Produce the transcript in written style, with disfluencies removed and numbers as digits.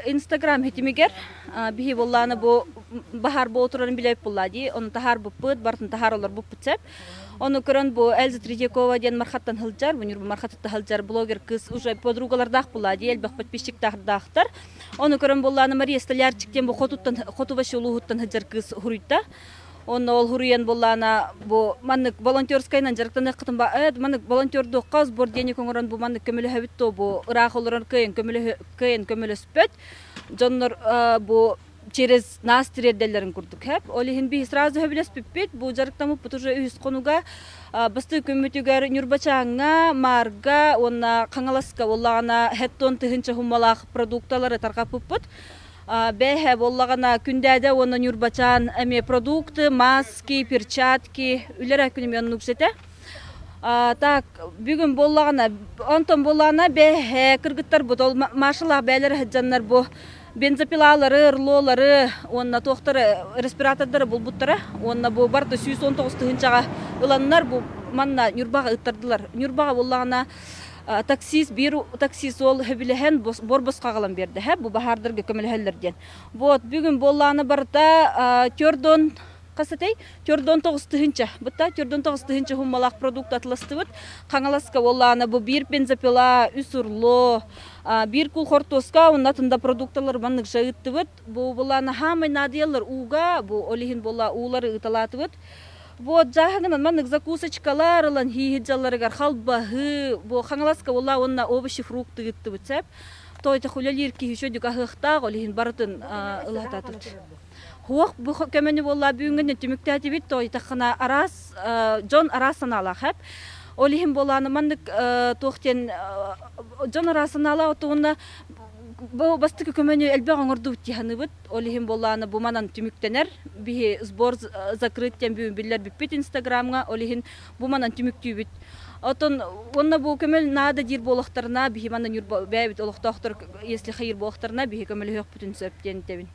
Инстаграм хитимигэр биһи буоллаана бу баһаар буолтурарын билэбит буолла дии. Ону таһаарбыппыт, барытын таһаар олорбуппут сеп. Ону көрөн бу Эльза Третьякова диэн Мархаттан сылдьар, бу Ньурба Мархатыттан сылдьар блогер кыыс уже подругалардаах буолла дии, элбэх подписчиктардаахтар. Ону көрөн буоллаана Мария Столярчик диэн бу хотуттан хоту улууһуттан сылдьар кыыс хуруйда. Онно ол хуруйан буоллаана бу маннык волонтерскайынан дьарыктаныаххытын ба маннык волонтердуохха сбор денег оҥорон бу маннык көмөлөһөбүт то бу ыраах олорон кыайан көмөлөһө кыайан көмөлөспөт дьоннор бу через нас тириэрдэллэрин курдук хэп. Ол иһин биһи сразу сөбүлэспиппит. Бу дьарыктаммыппыт уже үһүс хонуга бастыы күммүтүгэр Ньурбачааҥҥа, Маарга уонна Хаҥаласка буоллаҕына хеттон тыһыынча хуммалаах продукталары тарҕаппыппыт. Бэһэ буоллаҕына Күндээдэ уонна Ньурбачаан эмиэ продукты, маски, перчатки үлэрэ күнүм оннук сэтэ. Так, бүгүн буоллаҕына, онтон буоллаҕына бэһэ кыргыттарбыт ол Машалаах бээлэр сылдьаннар бу бензопилалары, рлолары уонна туохтары респиратордары булбуттара уонна бу барыта 119 тыһыынчаҕа ыланнар бу манна Ньурбаҕа ыттардылар. Ньурбаҕа буоллаҕына таксист биир таксист уол сөбүлэһэн бор-босхо аҕалан биэрдэ бу баһаардарга көмөлөһөллөр диэн. Вот бүгүн буоллаҕына барыта төрдөн хас этэй? 49 тыһыынча. Бытта 49 тыһыынча хуммалаах продукт атыластыбыт. Хаҥаласка буоллаҕына бу биир бензопила, үс урло, биир кул хортуоска, онно тында продукталар маннык ыыттыбыт. Бу буоллаҕына хаамай наадыйаллар ууга, бу ол иһин буолла уулары ыыталаатыбыт. Вот жааһыгынан маннык закусочкалар ылан хииһит дьалларыгар халбаһы, бу Хаҥаласка буолла уонна овощи, фрукты ыыттыбыт сеп. Той үлэлиир киһи шөдүк аһыахтаах, ол иһин барытын ылататыбыт. Хуох бу көмөнү буолла бүгүҥҥү түмүктээтибит тойтаххына араас дьон араас санаалаах эп. Ол иһин буолааны маннык туох диэн дьон араас санаалаах отугунна бу бастакы көмөнү элбэх оҥордубут дии Ол иһин буоллааны бу манан түмүктэнэр. Биһи сбор закрыт диэн бүгүн биллэрбиппит Инстаграмҥа. Ол иһин бу манан түмүктүүбүт. Отон уонна бу көмөл наада диир буолуохтарына биһи манна бэйэбит олохтоохтор если хайыр буолуохтарына биһи көмөлөһүөхпүтүн сөп диэн этэбин.